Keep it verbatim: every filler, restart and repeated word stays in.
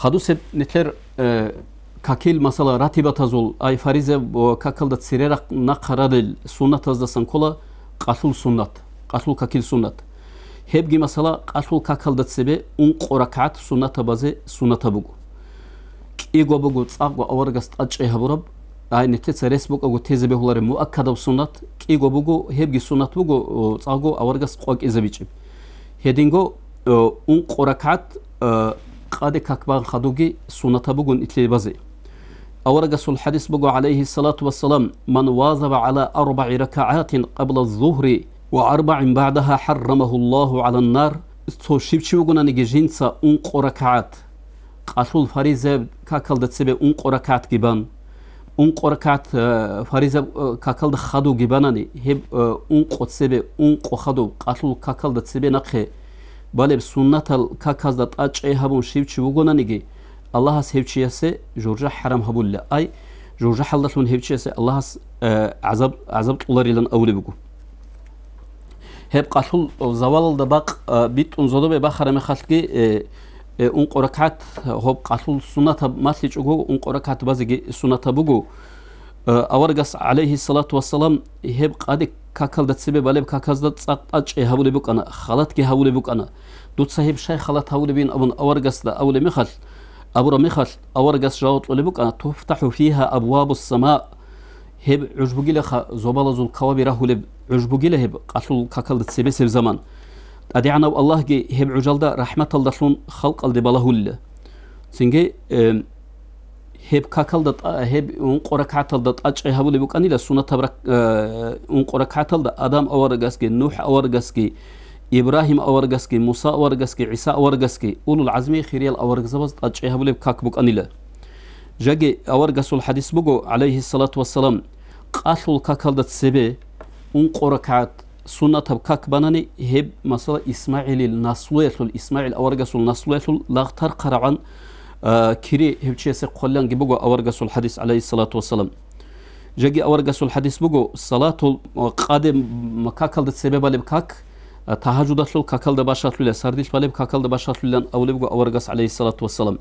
Хадусеб нилъер, э, какил, масала, ратибатазул, ай фаризаб ва какалда цере рахъ-, нахъа рарел суннатаздасан ккола къалъул суннат, къалъул какил суннат. Гьебги, масала, къалъул какалда цебе ункъо ракагӀат суннатабазе суннатаб буго. КӀиго буго цӀакъго аварагас тӀадчӀей гьабураб, ай нилъеца рес букӀаго тезе бегьулареб муаккадаб суннат, кӀиго буго, гьебги суннат буго, о, цӀакъго аварагас къвакӀизабичӀеб. Гьединго, э, ункъо ракагӀат, э, къаде как бан хадуги суннатаб бугун итлъи базе. Аварагасул хадис буго, гӀалайгьиссалату вассалам: «Ман вазаба гӀала арбагӀи ракагӀатин къабла ззугьри ва арбагӀин багӀдагьа хӀаррамагьуллагьу гӀалан нар». Цо щив чи вугонаниги жинца ункъо ракагӀат, къалъул фаризаб какалда цебе ункъо ракагӀатги бан, ункъо ракагӀат, э, фаризаб, э, какалда хадуги банани, гьеб, э, ункъо цебе, ункъо хадуб къалъул какалда цебе нахъе балеб суннатал каказда тӀадчӀей гьабун щив чи вугонаниги, Аллагьас гьев чиясе журжа хӀарам гьабулила, ай, журжахӀалдалъун гьев чиясе Аллагьас, э, гӀазаб, гӀазаб кьоларилан абулеб буго. Гьеб къалъул завалалда бакъ, а, битӀун зодобе бахара мехалъги, э, э, ункъо ракагӀат, гьоб къалъул суннатаб малъичӀого, ункъо ракагӀат базеги суннатаб буго. Э, аварагас, гӀалайгьиссалату вассалам, гьеб къаде какалда цебе балеб каказда цӀакъ тӀадчӀей гьабулеб букӀана, халатги гьабулеб букӀана. Дуца гьеб щай халат гьабулебин абун аварагасда абулеб мехалъ, абураб мехалъ, аварагас жаваб кьолеб букӀана: «ТуфтахӀу фигьа абвабус сама». Гьеб гӀуж бугилаха, зобалазул каваби рагьулеб гӀуж бугила гьеб къалъул какалда цебесеб заман. ТӀадегӀанав Аллагьги гьеб гӀужалда рахӀматалдалъун халкъалде балагьулила. Цинги, э, гьеб какалда тӀа-, гьеб ункъо ракагӀаталда тӀадчӀей гьабулеб букӀанила суннатаб рак-, э, ункъо ракагӀаталда Адам аварагасги, НухӀ аварагасги, Ибрагьим аварагасги, Муса аварагасги, ГӀиса аварагасги, улул гӀазми хириял аварагзабаз тӀадчӀей гьабулеб как букӀанила. Жаги аварагасул хадис буго, гӀалайгьиссалату вассалам, къалъул какалда цебе ункъо ракагӀат суннатаб как банани, гьеб, масала, ИсмагӀилил наслуялъул, ИсмагӀил аварагасул наслуялъул лагъ тархъарагӀан, а, кири гьев чиясе хъвалиланги буго аварагасул хадис, гӀалайгьиссалату вассалам. Жаги аварагасул хадис буго, салатул, а, къаде м-, какалда цебе балеб как, а, тагьажудалъул какалда башалъула, сардилъ балеб какалда башалъулилан абулеб буго аварагас, гӀалайгьиссалату вассалам.